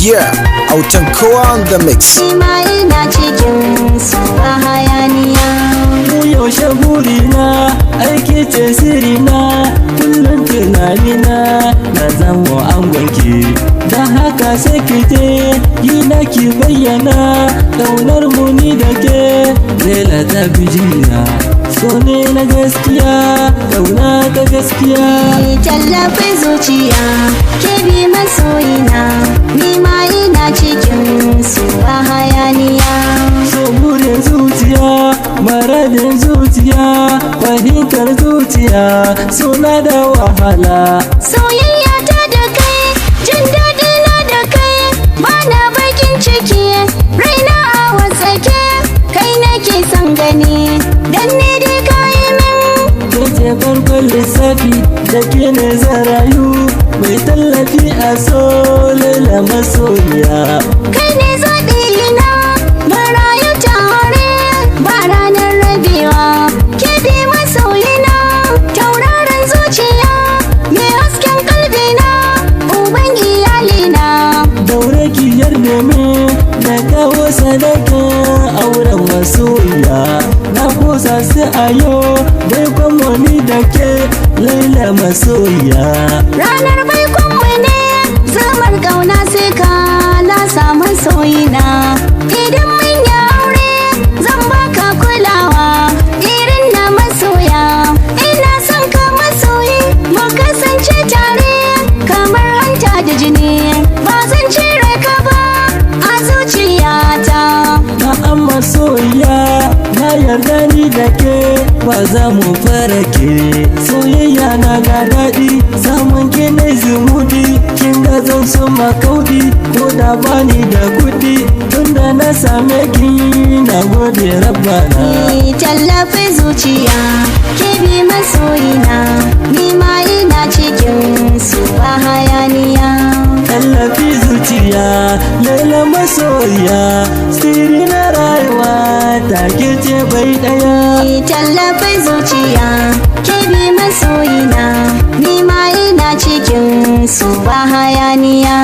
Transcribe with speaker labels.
Speaker 1: Yeah, Autan Kowa on the mix.
Speaker 2: Ni ma ina cikin su ba hayaniya.
Speaker 3: Mu yaushe burina, aiki ce sirina, kullum tunanina na zama angonki. Don haka sai ki je yi na ki bayyana ƙaunar mu ni da ke. Laila ta bijina, so ne na gaskiya, ƙauna ta gaskiya.
Speaker 2: Ni tallafin zuciya, ke bi masoyina, ni ma ina cikin su ba hayaniya.
Speaker 3: So burin zuciya, maradin zuciya, fahimtar zuciya suna da wahala.
Speaker 2: Soyayya ta da kai, jin daɗi na da kai, bana bakin ciki, raina a wasake, kai nake son gani, dan ne dai kayi min.
Speaker 3: Ke farkon lissafi, da ke ne zan rayu, mai tallafi a so, Laila masoyiya.
Speaker 2: Kai ne zaɓi na, mu rayu tare, ba ranar rabewa, ke bi masoyina, tauraron zuciya, mai hasken kalbina, uban iyalina.
Speaker 3: Daure ki yarda min na kawo sadaka auren masoyiya. Na kusa sai a yau dai kwamoni da ke, Laila masoyiya.
Speaker 2: Ranar baikonmu ne, zamar ƙauna sai ka na samu soyina. Idan mun yi aure, zan baka kulawa irin na masoya. Ina son ka masoyi, mu kasance tare kamar hanta da jini. Ba zan cire ka ba a zuciyata.
Speaker 3: Na'am masoyiya, na yarda ni da ke ba za mu farake. Soyayya na da daɗi, samun ki na zumudi, kin ga zan so makaudi ko da bani da kuɗi, tunda na same ki na gode rabbana.
Speaker 2: Ni tallafi zuciya, ke bi masoyina, ni ma ina cikin su ba hayaniya.
Speaker 3: Tallafi zuciya, Laila masoyiya, sirri na rayuwa ta ke ce bai ɗaya.
Speaker 2: Ni tallafi zuciya, ke bi masoyina, ni ma ina cikin su ba hayaniya.